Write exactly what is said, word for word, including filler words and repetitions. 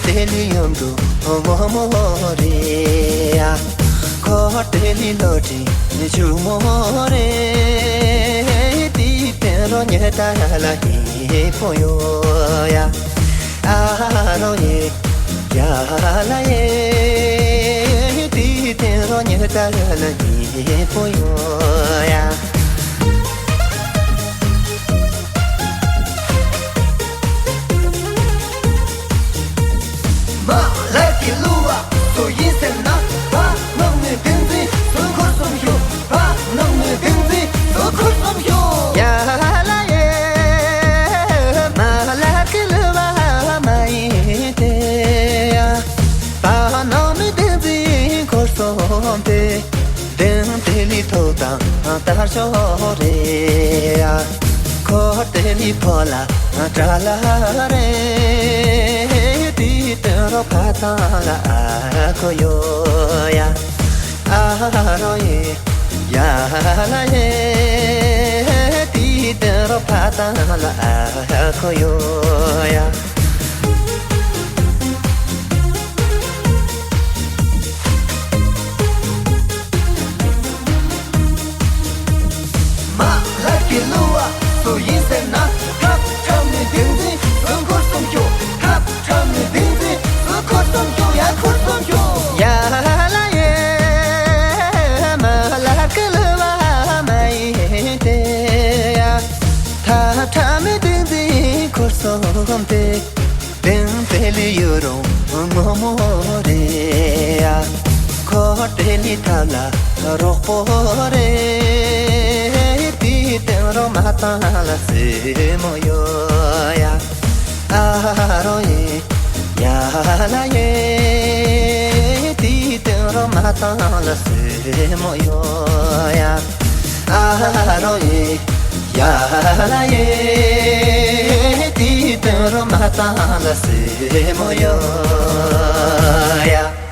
དེ་ལི་ཡོང་དུ་མོ་མོ་རེ་ཡ། ཁོ་དེ་ལི་ལོ་ཏི་ཆུ་མོ་རེ། དེ་དེ་རོ་ཉེ་ད་ལ་ཧི་པོ་ཡོ་ཡ། ཨ་རོ་ཡེ་ཡ་ལ་ཡེ། དེ་དེ་རོ་ཉེ་ད་ལ་ཧི་པོ་ཡོ་ཡ། མ་ལ་གི་ལུ་བ་སུ་ཡིན་ཟེར་ན། བ་ནང་ནས་བསྟན་འཛིན་སུ་འཁོར་སོང་ཤོག་བ་ནང་ནས་བསྟན་འཛིན་སུ་འཁོར་སོང་ཤོག་ཡ་ལ་ཡེ། མ་ལ་གི་ལུ་བ་མ་ཡིན་ཏེ་ཡ། བ་ནང་ནས་བསྟན་འཛིན་འཁོར་སོང་སྟེ། དེང་དེ་ལི་ཐོག་དང་ལྟར་ཤོག་རེ་ཡ། ཁོ་དེ་ལི་ཕོ་ལ་དྲ་ལ་རེ། དེ་དེ་རོ་ཕ་ཐང་ལ་ཨ་ཁོ་ཡོ་ཡ། ཨ་རོ་ཡེ་ཡ་ལ་ཡེ། དེ་དེ་རོ་ཕ་ཐང་ལ་ཨ་ཁོ་ཡོ་ཡ། མ་ལ་གི་ལུ་བ་སུ་ཡིན་ཟེར་ན། ཁ་ཁྲ་མི་བདེན་འཛིན་སུ་འཁོར་སོང་ཤོག་ཁ་ཁྲ་མི་བདེན་འཛིན་སུ་འཁོར་སོང་ཤོག་ཡ་འཁོར་སོང་ཤོག་ཡ་ལ་ཡེ། མ་ལ་གི་ལུ་བ་མ་ཡིན་ཏེ་ཡ། ཐ་ཁྲ་མི་བདེན་འཛིན་འཁོར་སོང་སྟེ། དེང་དེ་ལི་ཡོ་རོང་ངོ་མོ་རེ་ཡ། ཁོ་དེ་ལི་ཐབ་ལ་རོགས་པོ་རེ། དེ་དེང་རོ་མ་ཐང་ལ་སེ་མོ་ཡོ་ཡ། ཨ་རོ་ཡེ་ཡ་ལ་ཡེ། དེ་དེང་རོ་མ་ཐང་ལ་སེ་མོ་ཡོ་ཡ། ཨ་རོ་ཡེ་ཡ་ལ་ཡེ། དེ་དེང་རོ་མ་ཐང་ལ་སེ་མོ་ཡོ་ཡ།